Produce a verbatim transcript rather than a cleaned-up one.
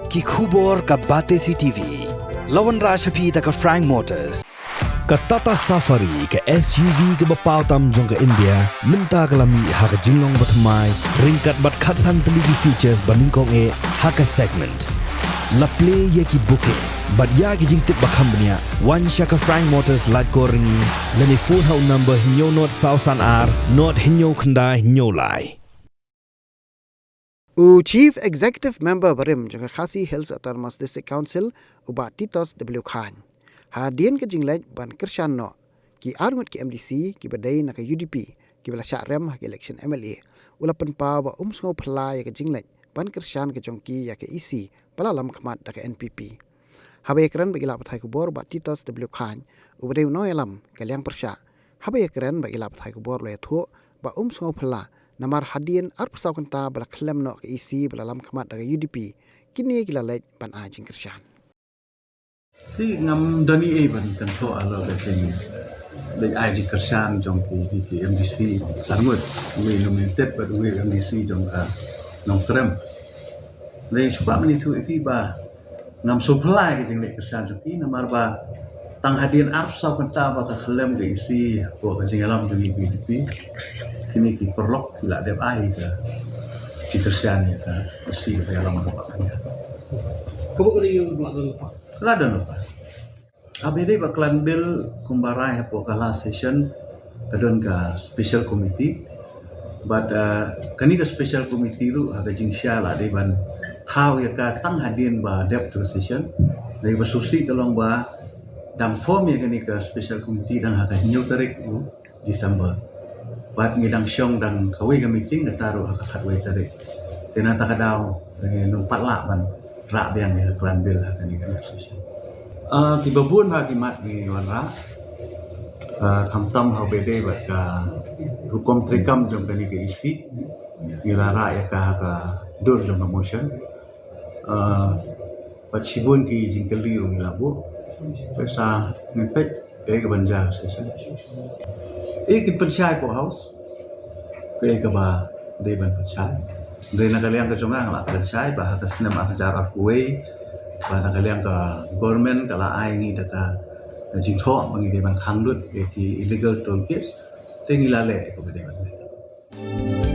Ki khubor ka Batesi T V. La wanrah sha phi da ka Frank Motors. Ka Tata Safari, ka S U V kaba paw tam jong ka India, mynta ka la mih ha ka jinglong bathymmai, ryngkat bad khatsan tylli ki features ba nyngkong eh ha ka segment. La plie ïa ki booking bad ïa ki jingtip ba kham bniah, wan sha ka Frank Motors Laitkor Ryngi, lane phone ha u number hynñiew nod saw san ar nod hynñiew khyndai hynñiew lai. U Chief Executive Member barim jong ka Khasi Hills Autonomous District Council, u Bah Titos W Chyne, hadien ka jingleit ban kyrshan noh ki arngut ki M D C kiba dei na ka U D P kiba la shah rem ha ka election M L A, u la pynpaw ba um sngew phylla ïa ka jingleit ban kyrshan ka jong ki ïa ka E C ba la lam khmat da ka N P P. Haba ïakren bad ki lad pathai khubor, u Bah Titos W Chyne, uba dei u nongïalam ka liang pyrshah, haba ïakren bad ki lad pathai khubor, u la ïathuh ba um sngew phylla namar hadien arphew saw kynta ba la khyllem noh ka E C ba la lam khmat da ka U D P, kine ki la leit ban ai jingkyrshan. Te ngam don ei ei ban kynthoh halor ka jingleit ai jingkyrshan jong ki, ki, ki M D C arngut, uwei nominated bad uwei M D C jong ka Nongkrem. Hynrei shu kwah ban ïathuh ïa phi ba ngam sngew phylla ïa ka jingleit kyrshan jong ki namar ba tang hadien arphew saw kynta ba ka khyllem ka E C hapoh ka jingïalam jong ngi, U D P, kine ki paralok ki la dep ai ka jingkyrshan ïa ka E C kaba ïalam hapoh ka jingïalam. Kaba ka dei ïa u Bah Don Lapa. Ka la don lypa. Haba ïadei bad ka klan bill, kumba rai hapoh ka last session, ka don ka special committee. Bad, uh, kane ka special committee ruh ha ka jingshisha la dei ban thaw ïa ka tang hadien ba dep tu session. Dei ba sngewsih ka long ba dang form ïa kane ka special committee dang ha ka hynñiew tarik u December. Bad ngi dang shong dang kawei ka meeting, kata ruh ha ka khatwei tarik. Te na kata ka daw, eh, ngim pat lah ban rah biang ïa ka klan bill ha kane ka next session. Ah, kiba bun ha ki mat ngi wanrah. Ah, khamtam haba ïadei bad ka rukom treikam jong kane ka E C. Ngi la rah ïa ka ha ka dur jong ka motion. Ah, bad shibun ki jingkylli ruh ngi la buh. Te sa ngin peit kaei kaban jia ha session. Ei, kin pynshai hapoh House kaei kaba dei ban pynshai. Hynrei na ka liang ka jong nga, nga la pynshai ba ha ka snem ar hajar arphew wei, ba na ka liang ka government ka la ai ngi da ka jingthoh ba ngi dei ban khang lut ïa ki illegal toll gates. Te ngi la leh ïa kaba dei ban leh.